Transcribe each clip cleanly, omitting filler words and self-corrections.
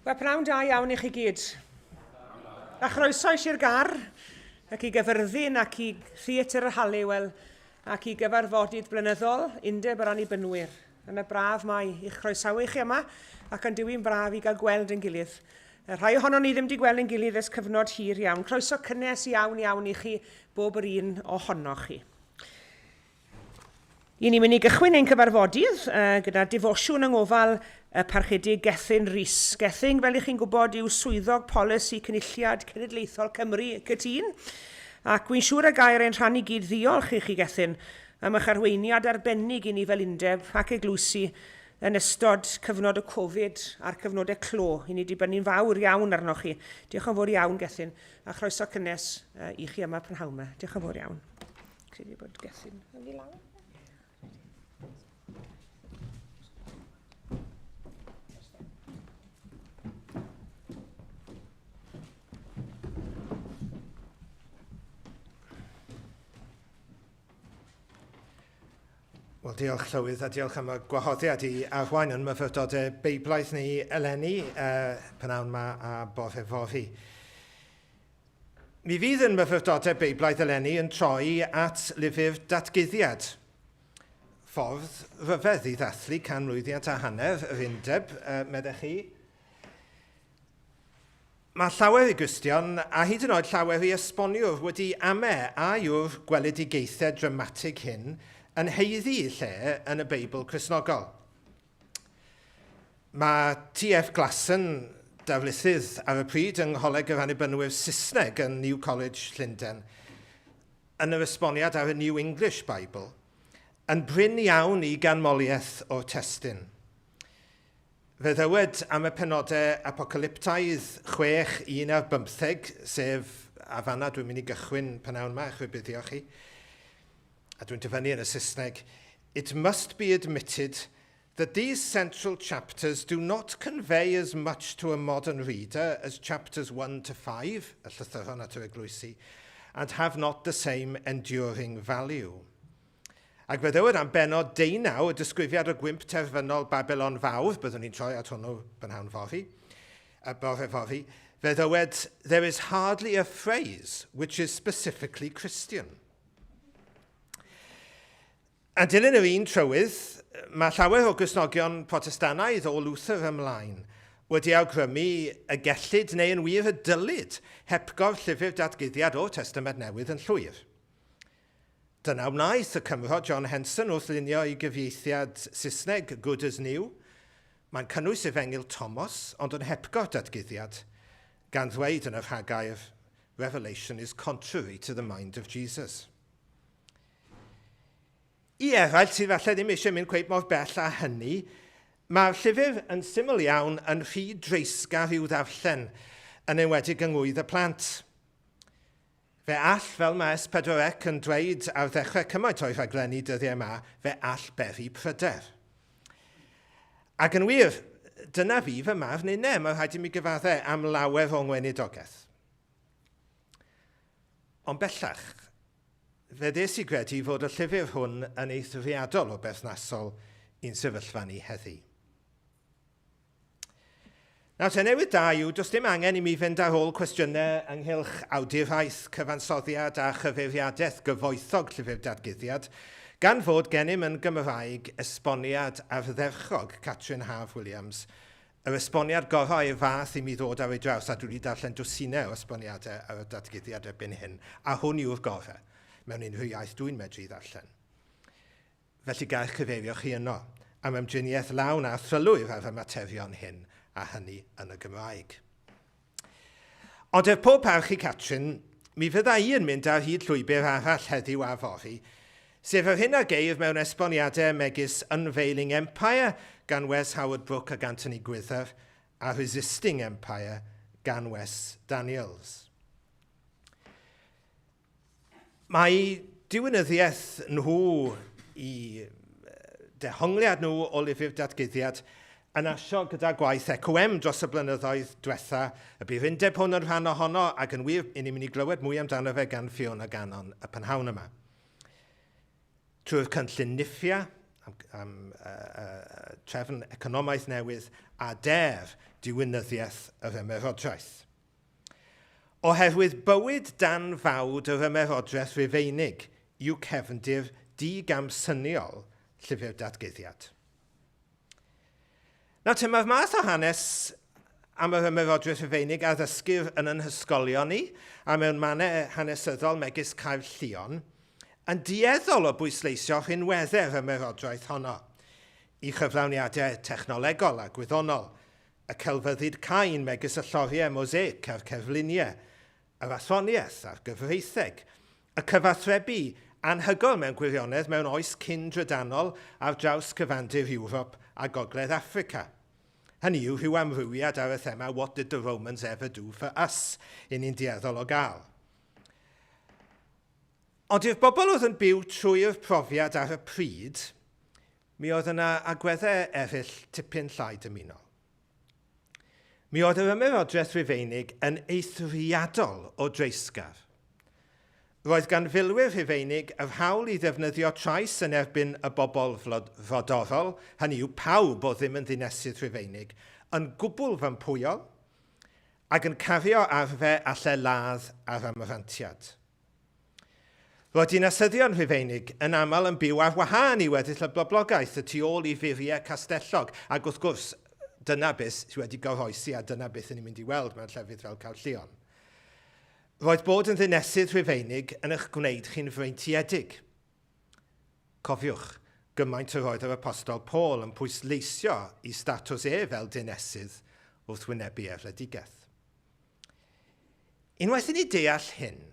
Wel, pnawn da iawn i chi gyd. A chroeso i Sir Gar, ac i Gyfyrddin, ac i Theatr yr Halliwell, ac i gyfarfodydd blynyddol Undeb yr Annibynwyr. Yna braf mai i'ch croesawu chi yma, ac yn diwyn braf i gael gweld yn gilydd. Y rhai ohonon ni ddim wedi gweld yn gilydd ers cyfnod hir iawn. Croeso cynnes iawn iawn i chi, bob yr un ohonoch chi. I ni'n mynd i gychwyn ein cyfarfodydd uh, gyda defosiwn yng ngofal y Parchedig Gethin Rees. Gethin, fel i chi'n gwybod, yw swyddog polisi Cynulliad Cenedlaethol Cymru, Cytûn. Ac wy'n siŵr y gair ein rhan i gyd ddiolch i chi, Gethin, am eich arweiniad arbennig i ni fel undeb ac eglwysi yn ystod cyfnod y Covid a'r cyfnodau clo. I ni dibynnu'n fawr iawn arnoch chi. Diolch yn fawr iawn, Gethin, a chroeso cynnes uh, i chi yma prynhawn yma. Diolch yn fawr iawn. Credu bod Gethin yn mynd i lawr. Wel, diolch Llywydd a diolch am y gwahoddiad i arwain yn myfyrdodau Beiblaidd ni eleni, uh, pnawn ma a bore fory. Mi fydd yn myfyrdodau Beiblaidd eleni yn troi at lyfr Datguddiad. Ffordd ryfedd i ddathlu canmlwyddiant a hanner yr undeb, meddech chi. Mae llawer i Gristion, a hyd yn oed llawer i esboniwr wedi ame a yw'r gweledigaethau dramatig hyn yn haeddu lle yn y Beibl Cristnogol. Mae TF Glasson, darlithydd ar y pryd yng Ngholeg yr Annibynwyr Saesneg yn New College, Llundain, yn yr esboniad ar y New English Bible, yn brin iawn i ganmoliaeth o'r testun. Fe ddywed am y penodau apocalyptaidd 6, 1 ar bymtheg, sef a fanna dwi'n mynd i gychwyn pnawn yma, eich rhybuddio chi, a dwi'n dyfynnu yn y Saesneg, It must be admitted that these central chapters do not convey as much to a modern reader as chapters 1 to 5, y llythyron at yr eglwysi, and have not the same enduring value. Ac fe ddywed am benod deunaw y disgrifiad o gwymp terfynol Babylon Fawr, byddwn ni'n troi at hwnnw bynhawn fory, y bore fory, fe ddywed, there is hardly a phrase which is specifically Christian. A dilyn yr un trywydd, mae llawer o Gristnogion Protestannaidd o Luther ymlaen wedi awgrymu y gellid neu yn wir y dylid hepgor llyfr datguddiad o'r Testament Newydd yn llwyr. Dyna wnaeth y Cymro John Henson wrth lunio ei gyfieithiad Saesneg Good as New. Mae'n cynnwys Efengyl Thomas, ond yn hepgor datguddiad, gan ddweud yn y rhagair, Revelation is contrary to the mind of Jesus. I eraill sydd falle ddim eisiau mynd cweit mor bell â hynny, mae'r llyfr yn syml iawn yn rhy dreisgar i'w ddarllen, yn enwedig yng ngŵydd y plant. Fe all, fel mae S4C yn dweud ar ddechrau cymaint o'i rhaglenni dyddiau yma, fe all beri pryder. Ac yn wir, dyna fi fy marn inne, mae rhaid i mi gyfadde am lawer o'n ngweinidogaeth. Ond bellach, fe ddes i gredu fod y llyfr hwn yn eithriadol o berthnasol i'n sefyllfa ni heddi. Nawr te, newydd da yw, does dim angen i mi fynd ar ôl cwestiynau ynghylch awduraeth, cyfansoddiad a chyfeiriadaeth gyfoethog Llyfr Datguddiad, gan fod gennym yn Gymraeg esboniad ardderchog Catrin Haf Williams Yr esboniad gorau i'r fath i mi ddod ar ei draws, a dwi wedi darllen dwsinau o esboniadau ar y datguddiad erbyn hyn, a hwn yw'r gorau, mewn unrhyw iaith dwi'n medru ddarllen. Felly gael eich cyfeirio chi yno, am ymdriniaeth lawn a thrylwyr ar y materion hyn, a hynny yn y Gymraeg. Ond er pob parch i Catrin, mi fydda i yn mynd ar hyd llwybr arall heddiw a fory, sef yr hyn a geir mewn esboniadau megis Unveiling Empire gan Wes Howard Brook ac Anthony Gwyther a Resisting Empire gan Wes Daniels. Mae diwinyddiaeth nhw i dehongliad nhw o lyfr datguddiad yn asio gyda gwaith ECOM dros y blynyddoedd diwetha, y bu'r undeb hwn yn rhan ohono ac yn wir, i ni'n mynd i glywed mwy amdano fe gan Fiona Gannon y prynhawn yma. Trwy'r cynllun NIFIA, am, am uh, uh, trefn economaidd newydd, a der diwinyddiaeth yr ymerodraeth. Oherwydd bywyd dan fawd yr ymerodraeth Rufeinig yw cefndir di-gamsyniol Llyfr Datguddiad. Nawr te, mae'r math o hanes am yr ymerodraeth Rufeinig a ddysgir yn yn hysgolion ni a mewn mannau hanesyddol megis Caerllion yn dueddol o bwysleisio rhinweddau'r ymerodraeth honno i chyflawniadau technolegol a gwyddonol, y celfyddyd cain megis y lloriau mosaic a'r cerfluniau, yr athroniaeth a'r gyfreitheg, y cyfathrebu anhygoel mewn gwirionedd mewn oes cyn-drydanol ar draws cyfandir Ewrop a Gogledd Affrica. Hynny yw, rhyw amrywiad ar y thema 'What did the Romans ever do for us? 'yn ni'n dueddol o gael. Ond i'r bobl oedd yn byw trwy'r profiad ar y pryd, mi oedd yna agweddau eraill tipyn llai dymunol. Mi oedd yr ymerodraeth Rufeinig yn eithriadol o dreisgar. Roedd gan filwyr Rhufeinig yr hawl i ddefnyddio trais yn erbyn y bobl frodorol, hynny yw pawb oedd ddim yn ddinesydd Rhufeinig, yn gwbl fympwyol, ac yn cario arfau alle ladd ar amrantiad. Roedd dinasyddion Rhufeinig yn aml yn byw ar wahân i weddill y boblogaeth y tu ôl i furiau castellog, ac wrth gwrs, dyna beth sydd wedi goroesi a dyna beth ni'n mynd i weld mewn llefydd fel Caerllion. Roedd bod yn ddinesydd Rhufeinig yn eich gwneud chi'n freintiedig. Cofiwch, gymaint yr oedd yr Apostol Paul yn pwysleisio i statws e fel dinesydd wrth wynebu erledigaeth. Unwaith i ni deall hyn,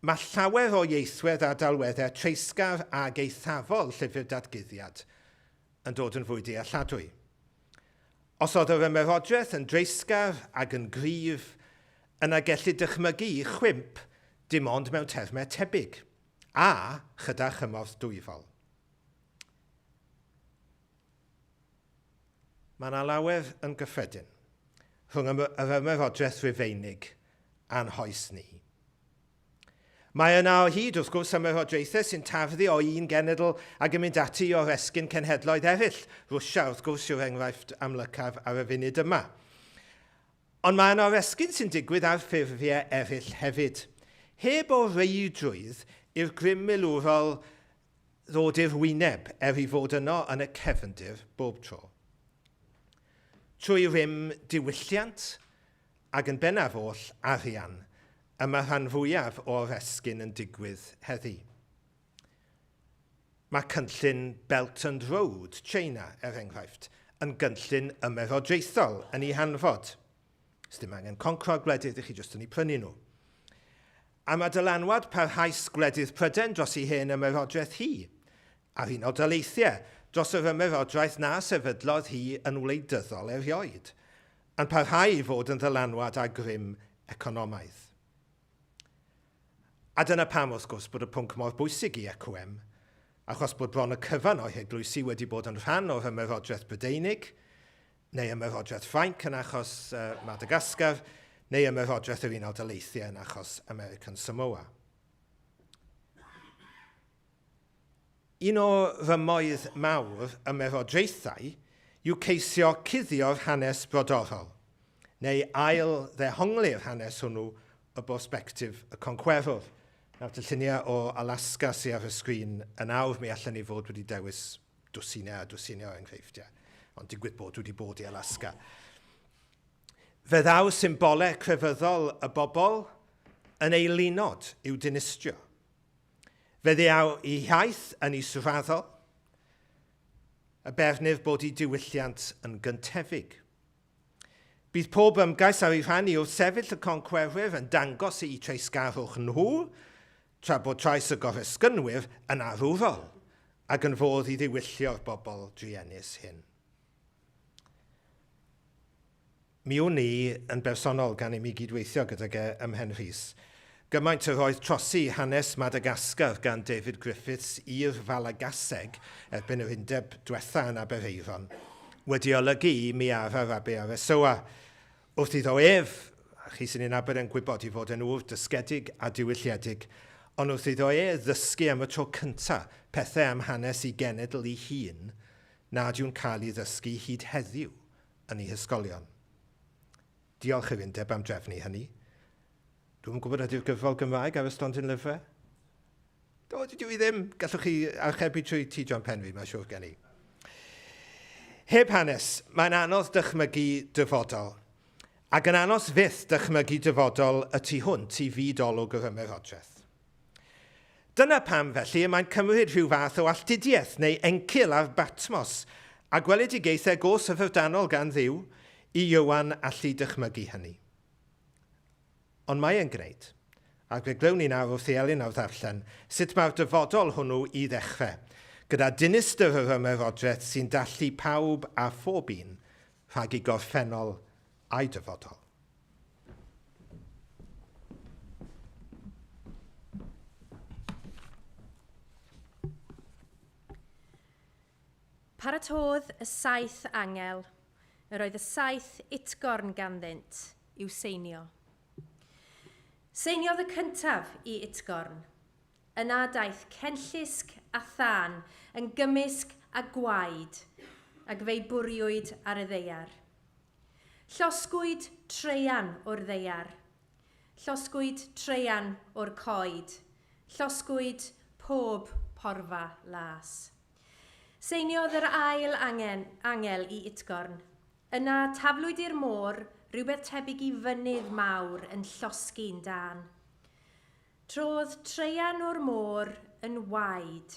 mae llawer o ieithwedd a delweddau treisgar ag eithafol Llyfr Datguddiad yn dod yn fwy dealladwy. Os oedd yr ymerodraeth yn dreisgar ag yn gryf, yna gellid dychmygu i chwymp dim ond mewn termau tebyg, a chyda chymorth dwyfol. Mae yna lawer yn gyffredin rhwng yr ymerodraeth Rufeinig a'n hoes ni. Mae yna o hyd, wrth gwrs, ymerodraethau sy'n tarddu o un genedl ac yn mynd ati i oresgyn cenhedloedd eraill. Rwsia, wrth gwrs, yw'r enghraifft amlycaf ar y funud yma. Ond mae yna oresgyn sy'n digwydd ar ffurfiau eraill hefyd. Heb o reidrwydd i'r grym milwrol ddod i'r wyneb, er ei fod yno yn y cefndir bob tro. Trwy rym diwylliant, ac yn bennaf oll arian, y mae rhan fwyaf o oresgyn yn digwydd heddi. Mae cynllun Belt and Road China, er enghraifft, yn gynllun ymerodraethol yn ei hanfod. Sdim angen concro gwledydd i chi jyst yn eu prynu nhw. A mae dylanwad parhaus gwledydd Prydain dros ei hen ymerodraeth hi, a'r Unol Daleithiau dros yr ymerodraeth na sefydlodd hi yn wleidyddol erioed, yn parhau i fod yn ddylanwad a grym economaidd. A dyna pam, wrth gwrs, bod y pwnc mor bwysig i ECWM, achos bod bron y cyfan o'i heglwysi wedi bod yn rhan o'r ymerodraeth Brydeinig, neu ymerodraeth Ffrainc yn achos uh, Madagascar, neu ymerodraeth yr Unol Daleithiau yn achos American Samoa. Un o rymoedd mawr ymerodraethau yw ceisio cuddio'r hanes brodorol, neu ail-ddehongli'r hanes hwnnw o borsbectif y concwerwr. Nawr, te lluniau o Alaska sy ar y sgrin yn awr, mi allen ni fod wedi dewis dwsinau a dwsinau o enghreifftiau, ond digwydd bod wedi bod i Alaska. Fe ddaw symbolau crefyddol y bobl yn eilunod i'w dinistrio. Fe ddeau i iaith yn israddol, y bernir bod i diwylliant yn gyntefig. Bydd pob ymgais ar ei rhan i wrthsefyll y concwerwyr yn dangos eu treisgarwch nhw, tra bod trais y goresgynwyr yn arwrol ac yn fodd i ddiwyllio'r bobl druenus hyn. Mi wn i yn bersonol, gan i mi gyd-weithio gydag e ym Mhenrhys, gymaint yr oedd trosi hanes Madagascar gan David Griffiths i'r Falagaseg erbyn yr undeb dwetha yn Aberaeron wedi olygu i mi ar Arabe-Aresoa. Wrth iddo ef, a chi sy'n ei nabod e'n gwybod ei fod e'n ŵr dysgedig a diwylliedig, ond wrth iddo e ddysgu am y tro cynta pethau am hanes ei genedl ei hun, nad yw'n cael ei ddysgu hyd heddiw yn eu hysgolion. Diolch i'r undeb am drefnu hynny. Dwi'm yn gwybod ydy'r gyfrol Gymraeg ar y stondin lyfrau? Do, dydw i ddim. Gallwch chi archebu trwy T John Penry, mae'n siŵr gen i. Heb hanes, mae'n anodd dychmygu dyfodol. Ac yn anos fyth dychmygu dyfodol y tu hwnt i fyd olwg yr ymerodraeth. Dyna pam, felly, y mae'n cymryd rhyw fath o alltudiaeth neu encil ar Batmos a gweledigaethau go syfrdanol gan Dduw i Ioan allu dychmygu hynny. Ond mae e'n gwneud. Ac fe glywn ni nawr wrth i Elin nawr ddarllen sut mae'r dyfodol hwnnw i ddechrau, gyda dinistr yr ymerodraeth sy'n dallu pawb a phob un rhag ei gorffennol a'i dyfodol. Paratôdd y saith angel, yr oedd y saith utgorn ganddynt, i'w seinio. Seiniodd y cyntaf i utgorn. Yna daeth cenllysg a thân yn gymysg â gwaed, ac fe'i bwriwyd ar y ddaear. Llosgwyd traean o'r ddaear. Llosgwyd traean o'r coed. Llosgwyd pob porfa las. Seiniodd yr ail angen, angel i utgorn. Yna taflwyd i'r môr rhywbeth tebyg i fynydd mawr yn llosgi'n dân. Trodd traean o'r môr yn waed.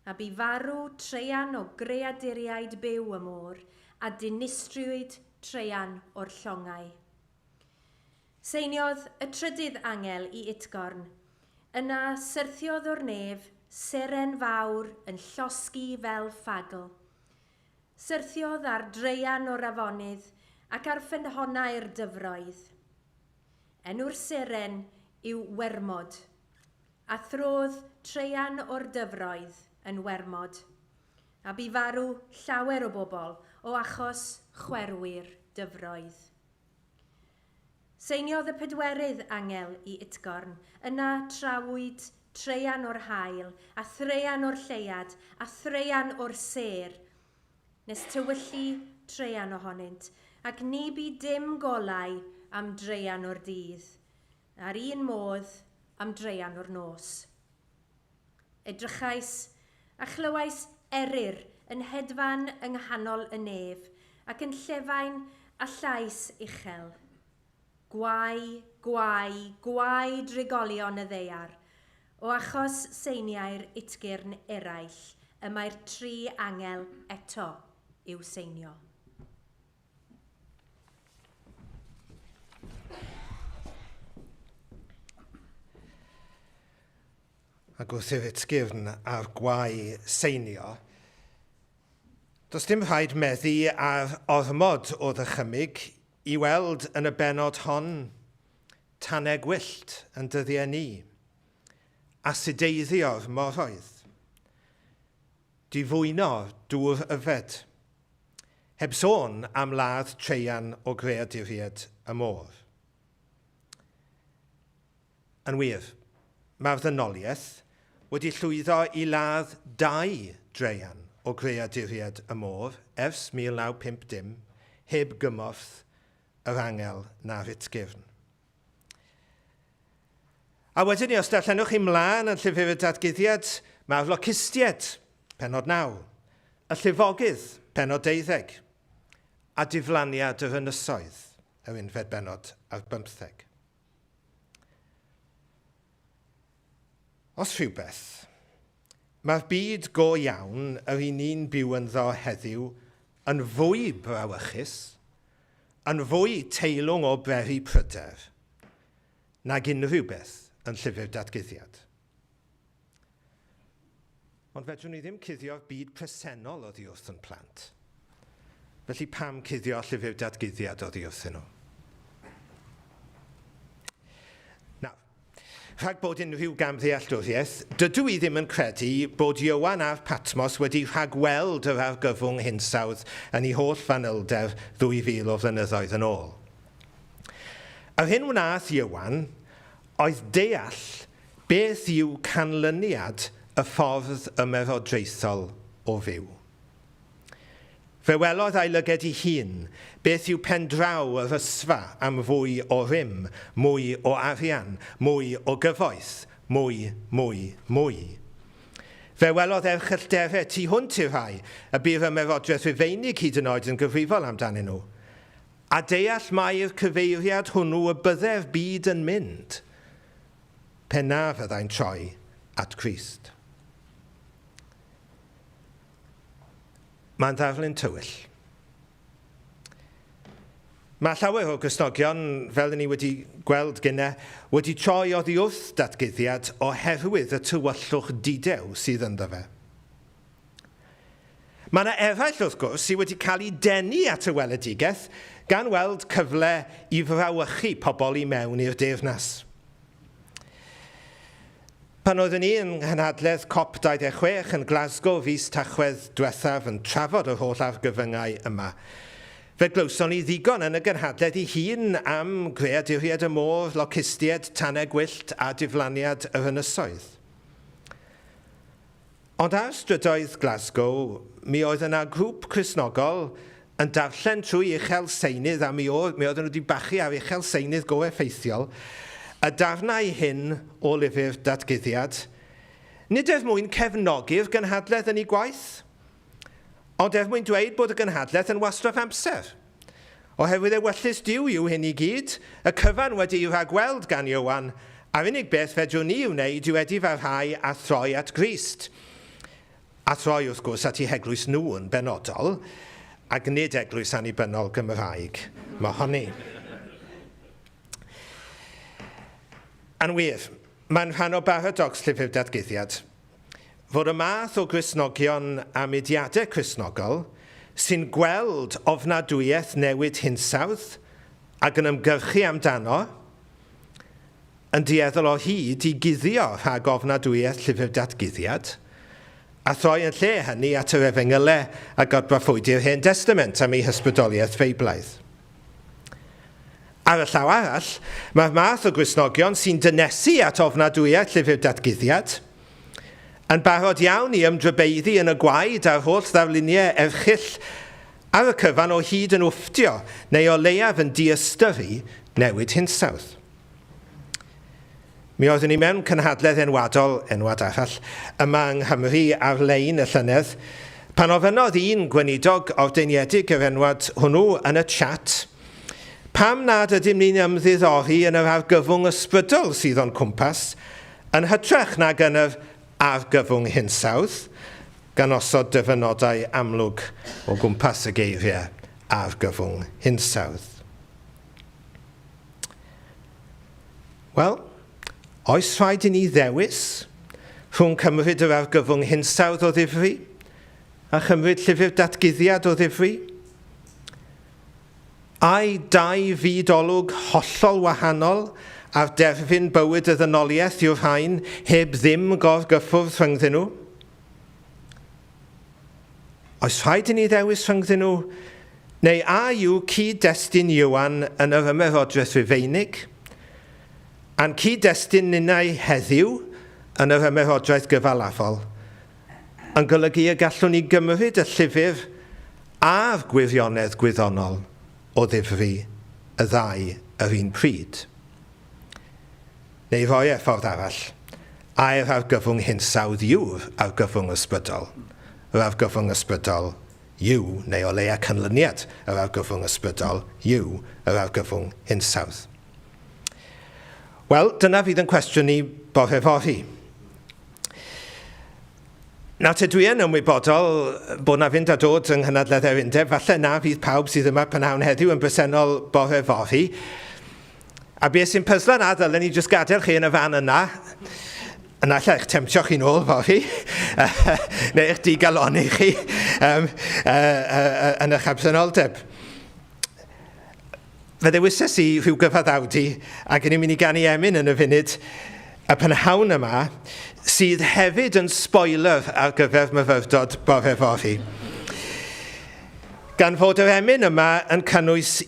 A bu farw traean o greaduriaid byw y môr, a dinistriwyd traean o'r llongau. Seiniodd y trydydd angel i utgorn. Yna syrthiodd o'r nef seren fawr yn llosgi fel ffagl. Syrthiodd ar draean o'r afonydd ac ar ffynhonnau'r dyfroedd. Enw'r seren yw Wermod. A throdd traean o'r dyfroedd yn wermod, a bu farw llawer o bobl o achos chwerwi'r dyfroedd. Seiniodd y pedwerydd angel i utgorn, yna trawyd traean o'r haul, a thraean o'r lleuad, a thraean o'r sêr, nes tywyllu traean ohonynt, ac ni bu dim golau am draean o'r dydd. A'r un modd am draean o'r nos. Edrychais, a chlywais eryr yn hedfan yng nghanol y nef, ac yn llefain â llais uchel. Gwae, gwae, gwae drigolion y ddaear, o achos seiniau'r utgyrn eraill y mae'r tri angel eto i'w seinio. Ac wrth i'r utgyrn a'r gwae seinio, does dim rhaid meddu ar ormod o ddychymyg i weld yn y bennod hon tanau gwyllt yn dyddiau ni, asideiddio'r moroedd, difwyno dŵr yfed, Heb sôn am ladd traean o greaduriaid y môr. Yn wir, mae'r ddynoliaeth wedi llwyddo i ladd dau draean o greaduriaid y môr ers 1950 heb gymorth yr angel na'r utgyrn. A wedyn ni, os darllenwch chi mlaen yn Llyfr y Datguddiad, mae'r locustiaid, penod 9, y llifogydd, penod 12, a diflaniad yr ynysoedd, yr unfed bennod ar bymtheg. Os rhywbeth, mae'r byd go iawn yr un ni'n byw ynddo heddiw yn fwy brawychus, yn fwy teilwng o beri pryder, nag unrhyw beth yn Llyfr Datguddiad. Ond fedrwn ni ddim cuddio'r byd presennol oddi wrth yn plant. Felly pam cuddio Llyfr Datguddiad oddi wrthyn nhw? Nawr, rhag bod unrhyw gamddealltwriaeth, dydw i ddim yn credu bod Ioan ar Patmos wedi rhagweld yr argyfwng hinsawdd yn ei holl fanylder 2,000 o flynyddoedd yn ôl. Yr hyn wnaeth Ieuan oedd deall beth yw canlyniad y ffordd ymerodraethol o fyw. Fe welodd â'i lyged ei hun beth yw pendraw yr ysfa am fwy o rym, mwy o arian, mwy o gyfoeth, mwy, mwy, mwy. Fe welodd erchyllterau tu hwnt i'r rhai y bu'r ymerodraeth Rufeinig hyd yn oed yn gyfrifol amdanyn nhw, a deall mai'r cyfeiriad hwnnw y bydde'r byd yn mynd pe na fyddai'n troi at Grist. Mae'n ddarlun tywyll. Mae llawer o Gristnogion, fel ni wedi gweld gynne, wedi troi oddi wrth datguddiad oherwydd y tywyllwch dudew sydd ynddo fe. Mae yna eraill, wrth gwrs, sydd wedi cael eu denu at y weledigaeth gan weld cyfle i frawychu pobl i mewn i'r deyrnas. Pan oeddwn i yng nghynhadledd cop 26 yn Glasgow fis Tachwedd dwethaf yn trafod yr holl argyfyngau yma, fe glywson ni ddigon yn y gynhadledd ei hun am greaduriaid y môr, locustiaid, tanau gwyllt a diflaniad yr ynysoedd. Ond ar strydoedd Glasgow, mi oedd yna grŵp Cristnogol yn darllen trwy uchel seinydd, a mi oedd, mi oedden nhw wedi bachu ar uchel seinydd go effeithiol, y darnau hyn o lyfr Datguddiad, nid er mwyn cefnogi'r gynhadledd yn ei gwaith, ond er mwyn dweud bod y gynhadledd yn wastraff amser. Oherwydd ewyllys Duw yw hyn i gyd, y cyfan wedi'i rhagweld gan Ioan, a'r unig beth fedrwn ni wneud yw edifarhau a throi at Grist. A throi, wrth gwrs, at eu heglwys nhw yn benodol, ac nid eglwys annibynnol Gymraeg mohoni. Yn wir, mae'n rhan o baradocs Llyfr Datguddiad fod y math o Gristnogion a mudiadau Cristnogol sy'n gweld ofnadwyaeth newid hinsawdd ac yn ymgyrchu amdano, yn dueddol o hyd i guddio rhag ofnadwyaeth Llyfr Datguddiad, a throi yn lle hynny at yr Efengylau a godbroffwydi'r Hen Destament am eu hysbrydoliaeth Feiblaidd. Ar y llaw arall, mae'r math o Gristnogion sy'n dynesu at ofnadwyaeth Llyfr Datguddiad, yn barod iawn i ymdrybeiddi yn y gwaed a'r holl ddarluniau erchyll ar y cyfan o hyd yn wfftio neu o leiaf yn diystyru newid hinsawdd. Mi oeddwn i mewn cynhadledd enwadol, enwad arall, yma yng Nghymru ar-lein y llynedd, pan ofynnodd un gweinidog ordeiniedig yr enwad hwnnw yn y chat, pam nad ydym ni'n ymddiddori yn yr argyfwng ysbrydol sydd o'n cwmpas, yn hytrach nag yn yr argyfwng hinsawdd, gan osod dyfynodau amlwg o gwmpas y geiriau argyfwng hinsawdd. Wel, oes rhaid i ni ddewis rhwng cymryd yr argyfwng hinsawdd o ddifri a chymryd llyfr datguddiad o ddifri? Ai dau fyd olwg hollol wahanol ar derfyn bywyd y ddynoliaeth yw'r rhain heb ddim gorgyffwrdd rhyngddyn nhw? Oes rhaid i ni ddewis rhyngddyn nhw? Neu a yw cyd-destun Ioan yn yr Ymerodraeth Rufeinig, a'n cyd-destun ninnau heddiw yn yr Ymerodraeth Gyfalafol, yn golygu y gallwn ni gymryd y llyfr a'r gwirionedd gwyddonol o ddifri y ddau yr un pryd? Neu roi e ffordd arall, ai'r argyfwng hinsawdd yw'r argyfwng ysbrydol? Yr argyfwng ysbrydol yw, neu o leia canlyniad yr argyfwng ysbrydol yw, yr argyfwng hinsawdd. Wel, dyna fydd yn cwestiwn ni bore fory. Nawr te, dwi yn ymwybodol bod na fynd a dod yng Nghynadledd yr Undeb, falle na fydd pawb sydd yma prynhawn heddiw yn bresennol bore fory. A be sy'n pysla na, ddylen ni jyst gadael chi yn y fan yna, yna alla eich temtio chi'n ôl fory, neu eich digalonni chi um, uh, uh, yn eich absenoldeb. Fe ddewises i rhyw gyfaddawdu ac yn i'n mynd i ganu emyn yn y funud y prynhawn yma, sydd hefyd yn spoiler ar gyfer myfyrdod bore fory. Gan fod yr emyn yma yn cynnwys,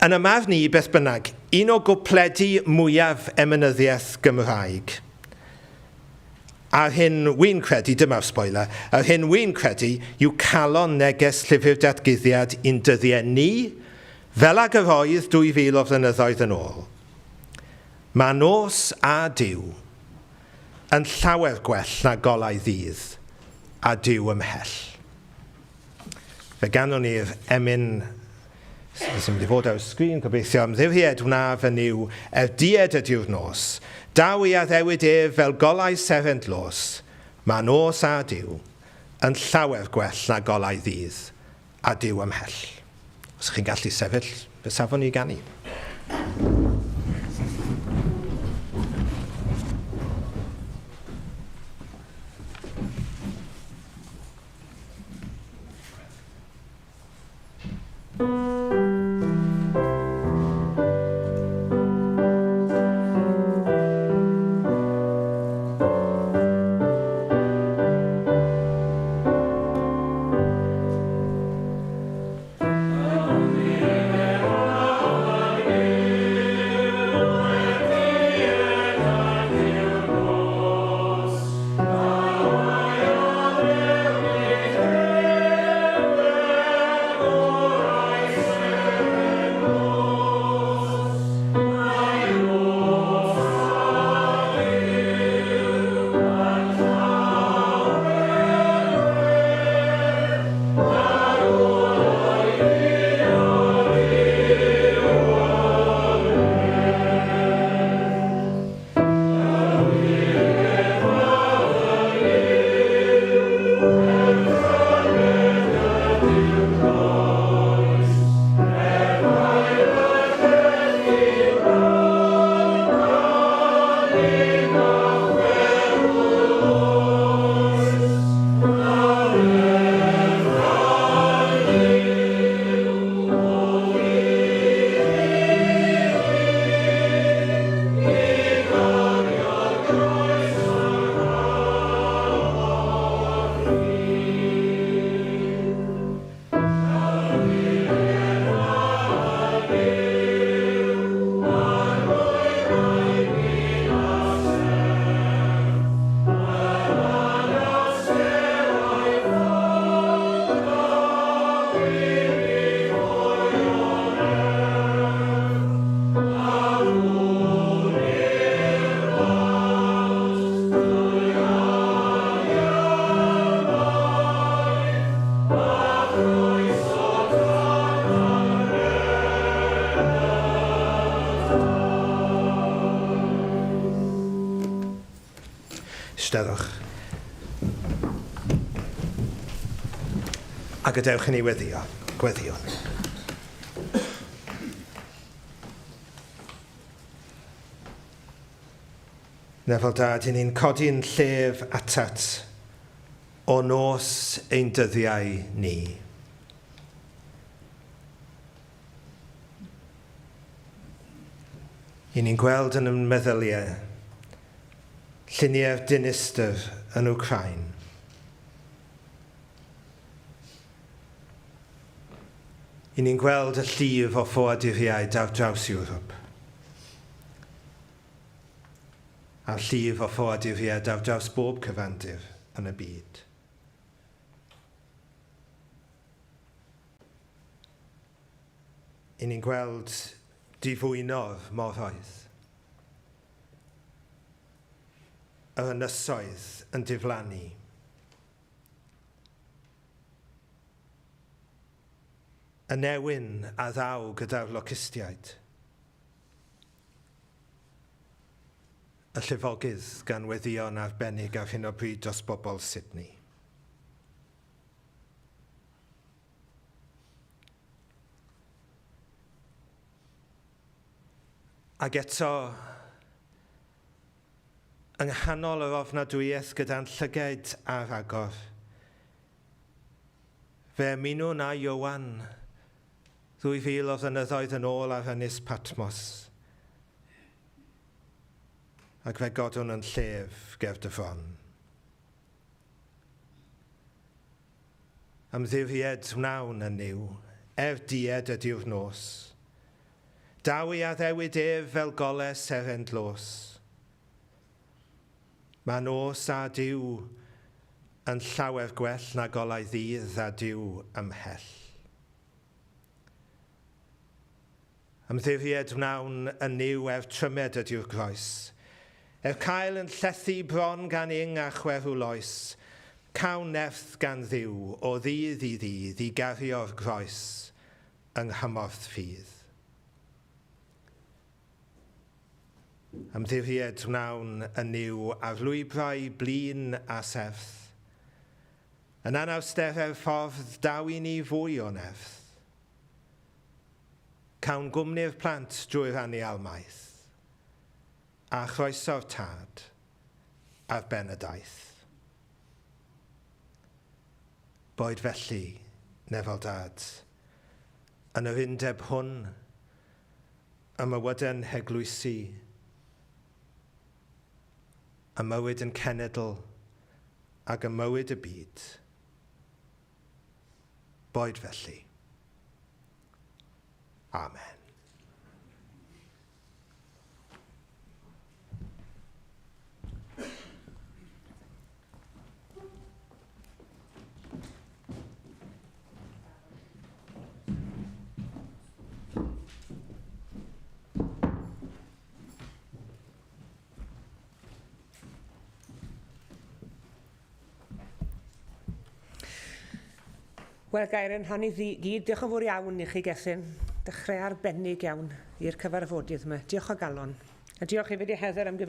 yn y marn i beth bynnag, un o gwpledi mwyaf emynyddiaeth Gymraeg. A'r hyn wy'n credu, dyma'r spoiler, yr hyn wy'n credu yw calon neges Llyfr Datguddiad i'n dyddiau ni, fel ag yr oedd 2000 o flynyddoedd yn ôl. Mae nos a Duw yn llawer gwell na golau ddydd a Duw ymhell. Fe ganwn ni'r emyn sy'n mynd i fod ar y sgrin, gobeithio, ymddiried wna fy Nuw, er died ydyw'r nos. Daw i addewid ef fel golau seren dlos. Mae nos a Duw yn llawer gwell na golau ddydd a Duw ymhell. Os ych chi'n gallu sefyll, fe safon ni i ganu. Eisteddwch. A gadewch i ni weddio. Gweddiwn. Nefol Dad, i ni'n codi'n llef atat o nos ein dyddiau ni. I ni'n gweld yn ein meddyliau lluniau'r dinistr yn Wcráin. I ni'n gweld y llif o ffoaduriaid ar draws Ewrop. A'r llif o ffoaduriaid ar draws bob cyfandir yn y byd. I ni'n gweld difwyno'r moroedd. Yr ynysoedd yn diflannu. Y newyn a ddaw gyda'r locustiaid. Y llifogydd gan weddïo'n arbennig ar hyn o bryd dros bobl Sydney. Ac eto, yng nghanol yr ofnadwyaeth gyda'n llygaid ar agor, fe ymunwn â Ioan 2000 o flynyddoedd yn ôl ar ynys Patmos, ac fe godwn yn llef ger dy fron. Ymddiried wnawn yn Nuw, er died ydyw'r nos. Daw ei addewid ef fel gole seren dlos. Mae nos a Duw yn llawer gwell na golau ddydd a Duw ymhell. Ymddiried wnawn yn Nuw er trymed ydyw'r groes. Er cael yn llethu bron gan ing a chwerw loes, cawn nerth gan Dduw o ddydd i ddydd i gario'r groes yng nghymorth ffydd. Ymddiried wnawn yn Nuw ar lwybrau blin a serth. Yn anawsterau'r ffordd daw i ni fwy o nerth. Cawn gwmni'r plant drwy'r anial maith, a chroeso'r Tad ar ben y daith. Boed felly, nefol Dad, yn yr undeb hwn, Y mywydau'n heglwysi, y mywyd yn cenedl ag y mywyd y byd. Boed felly. Amen. Wel, gair yn rhan i gyd. Diolch yn fawr iawn i chi, Gethin. Dechrau arbennig iawn i'r cyfarfodydd yma. Diolch o galon. A diolch hefyd i Heather am gyfeiriad.